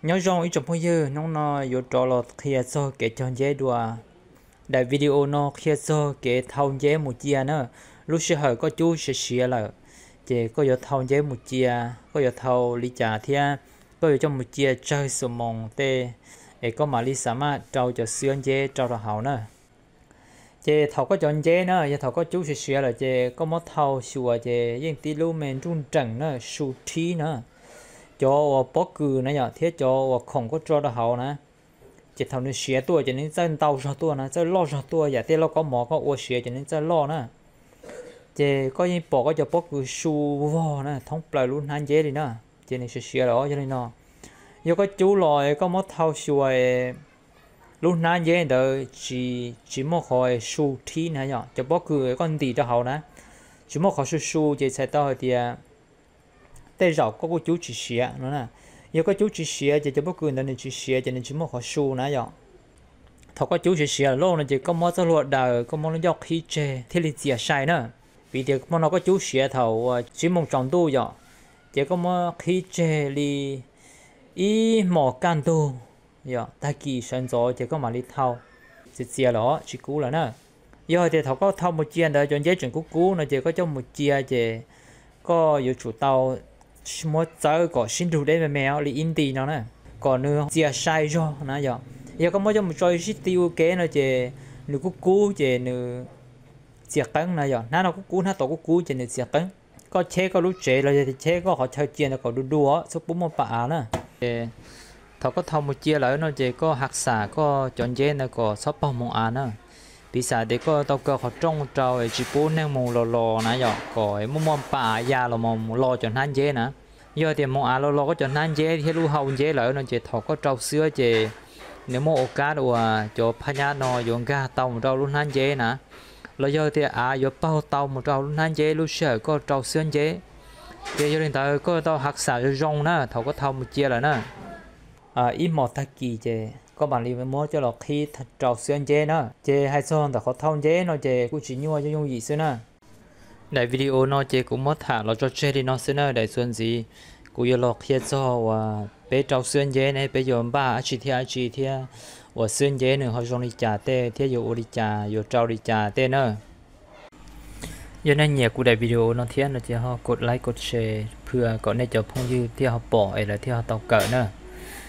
Nyob zoo ib tsoom phooj ywg, hnub no yuav rov los qhia txog kev cog nceb dua. Daim video no qhia txog kev thau nceb mus cia na. Lub sij hawm koj cub siav siav lawm, ces koj yuav thau nceb mus cia, koj yuav thau li cas thiab koj yuav coj mus cia tsawg xuab moos tej, es koj mam li xa maj rau cov xwab nceb rau rau hauv na. Ces thaum koj cov nceb na, yog thaum koj cub siav siav lawm ces koj muab thau xyuas ces yeej tib lub me nruj nreem na, su thib na. Cov uas pob kws na yom, thiab cov uas khoom koj tso rau hauv na, ces thaum nws siav tuaj ces nws txawj ntau zog tuaj na, txawj loj zog tuaj, yam tej lauj kaub mov koj ua siav ces nws txawj loj na. Ces koj yeej pom koj cov pob kws su vog na thoob plaws lub hnab nceb li na, ces nws siav siav lawm os. Yog li no, yog koj cub los koj muab thau xyuas lub hnab nceb ntawd tsis, tsis muaj qhov su thib na yom, cov pob kws koj ntim rau hauv na, tsis muaj qhov su su ces txhais tau hais tias tej zaum koj kuj cub tsis siav no na. Yog koj cub tsis siav ces cov pob kws ntawd nws tsis siav ces nws tsis muaj qhov su na yom. Thaum koj cub siav siav lawm no ces koj muab txoj hlua daws, koj muab lub ncauj qhib tseg thiaj li txias sai na. Vim tias hmo no koj cub siav thaum uas tsib moos tsaus ntuj yom, ces koj muab qhib tseg li ib hmos kaj ntug yom, tag kis sawv ntxov ces koj mam li thau. Txias txias lawm tsis kub lawm na. Yog hais tias thaum koj thau mus cia ntawd cov nceb tseem kub kub no ces koj coj mus cia ces koj yuav tsum tau muab txawb kom sib nrug deb me me li ib nti no na, kom nws txias sai zog na yom. Yog koj muab coj mus tso sib ti ua ke no ces nws kub kub ces nws txias qeeb na yom, hnab no kub kub hnab tod kub kub ces nws txias qeeb. Koj cheb koj lub tsev los yog tias cheb koj qhov chaw cia ntawd kom du du os, txhob pub muaj pa av na. Ces thaum koj thau mus cia lawm no ces koj hav xam koj cov nceb ntawd kom txhob paug moos av na. Piv xam tias koj tau kaw qhov rooj rau es tsis pub neeg mus los los na yom, kom muaj muaj pa av ya los mus lo cov hnab nceb na. Yog tias moos av los los koj cov hnab nceb thiab lub hau nceb lawm no ces thaum koj rau xwab ces nws muaj ua kab uas cov phab nyab no yuav nkag tau mus rau lub hnab nceb na, los yog tias av yuav paug tau mus rau lub hnab nceb lub sij hawm koj rau xwab nceb. Ces yog li ntawd koj tau hav xam zoo zoo na thaum koj thau mus cia lawm na. Ib hmos tag kis ces koj mam li muab coj los qhib rau xwab nceb na. Ces hais txog ntawm qhov thau nceb no ces kuj tsis nyuaj, yooj yooj yim xwb na. Daim video no ces kuv muab tham los tso tseg li no xwb na, daim txuas ntxiv kuv yuav los qhia txog uas peb rau xwab nceb ne peb yuav npaj dab tsi thiab dab tsi thiab uas xwab nceb nws ho zoo li cas tej thiab yuav ua li cas yuav rau li cas tej na. Yog nej nyiam kuv daim video no thiab no ces ho kos like kos share phwj kom nej cov phooj ywg thiaj ho pom es lawv thiaj ho tau kawm na.